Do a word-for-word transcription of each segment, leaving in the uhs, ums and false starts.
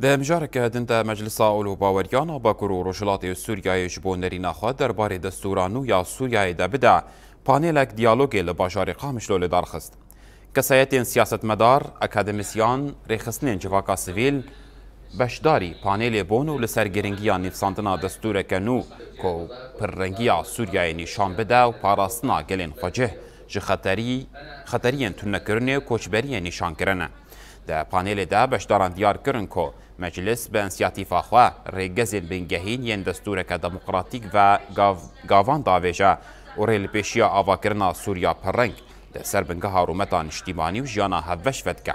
Di mijareke din de Meclisa Ol û Baweriyan a Bakur û Rojhilatê Sûriyeyê ji bo nerîna xwe derbarê destûra nû ya Sûriyeyê de bide, panelek diyalogê li bajarê Qamişlo li dar xist. Kesayetên siyasetmedar, akademisyan, rêxistinên civaka sivîl beşdarî panelê bûn û li ser giringiya nivîsandina destûreke nû ku pirrengiya Sûriyeyê nîşan bide û parastina gelên xwecih ji xeterî, xeteriyên tunekirinê û koçberiyê nîşan kirine. Di panelê de beşdaran diyar kirin ku Meclis bi însiyatîfa xwe rêgezên bingehîn yên destûreke demokratîk ve gav-, gavan davêje û rê li pêşiya avakirina Sûriya pirreng li ser bingeha rûmeta niştîmanî û jiyana hevbeş vedike.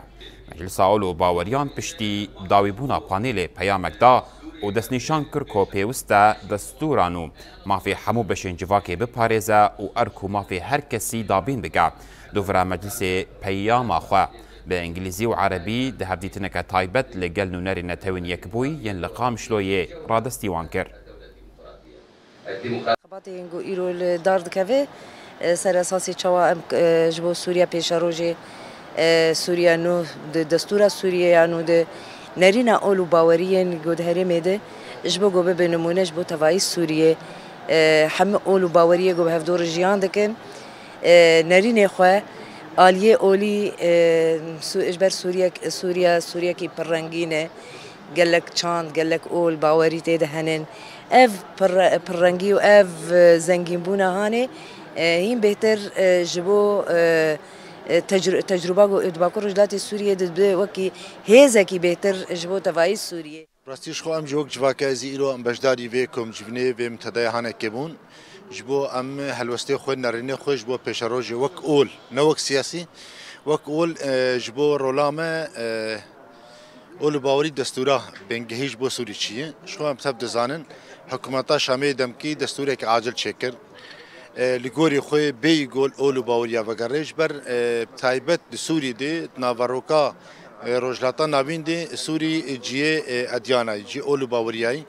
Meclisa Ol û Baweriyan piştî dawîbûna panelê peyamek da û destnîşan kir ku pêwist e destûran û mafê hemû beşên civakê biparêze û erk û mafê her kesî dabîn bike. Dûvira Meclisê peyama xwe bi îngilîzî û erebî di hevdîtineke taybet li gel nûnerê Netewên Yekbûyî yên li Qamişloyê radestî wan kir. Xebatê yên ku îro li dar dikeve, e, ser esasê çawa em, e, ji bo Sûriya pêşerojê, e, Sûriya nû, di destûra Sûriyê ya nû, di nerîna ol û baweriyên ku di herêmê de ji bo ku bibe nimûne ji bo tevayî Sûriyê, e, hemî ol û baweriyê ku bi hevdor jiyan dikin, e, nerînê xwe aliyê olî, e, Sû-, ji ber Sûriye, Sûriya, Sûriyekî pirrengîn e. Gelek çand, gelek ol, bawerî tê de henin. Ev pirre-, pirrengî û ev, e, zengînbûna hanê, e, hîn bêhtir, e, ji bo, e, e, tecr-, tecrûba ku di Bakur Rojhilatê Sûriyê de dibe wekî hêzekî bêhtir ji bo tevayî Sûriyê. Rastî ji xwe em jî wek civaka, ez îro em beşdarî vê komcivînê, vê mintedaya hanekê bûn. Ji bo em helwestê xwe, nerînê xwe ji bo pêşerojê wek ol, ne wek siyasî, wek ol, e, ji bo rola me, e, ol û bawerî destûra bingehî ji bo Sûrî çi ye? Ji xwe em tev dizanin, hikûmeta Şamê demkî destûreke acil çêkir. E, li gorî xwe bêyî gol ol û baweriya vegerê ji ber, e, taybet di Sûrî de, di naveroka, e, Rojhilata Navîn de Sûrî ciyê, e, ediyana yî, ciyê ol û baweriyayî.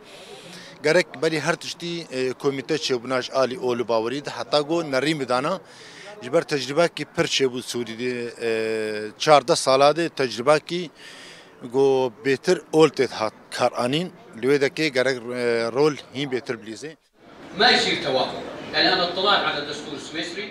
Gerek berî her tiştî, e, komîte çêbûna ji alî ol û bawerî de heta ku nerîn bidana. Ji ber tecrûbekî pir çêbû Sûrî de, e, çardeh sala de tecrûbekî ku bêtir ol tê dihat kar anîn. Li wê dekê gerek, e, rol hîn bêtir bilîzê. ما يصير توافق؟ الآن اطلاع على الدستور السويسري.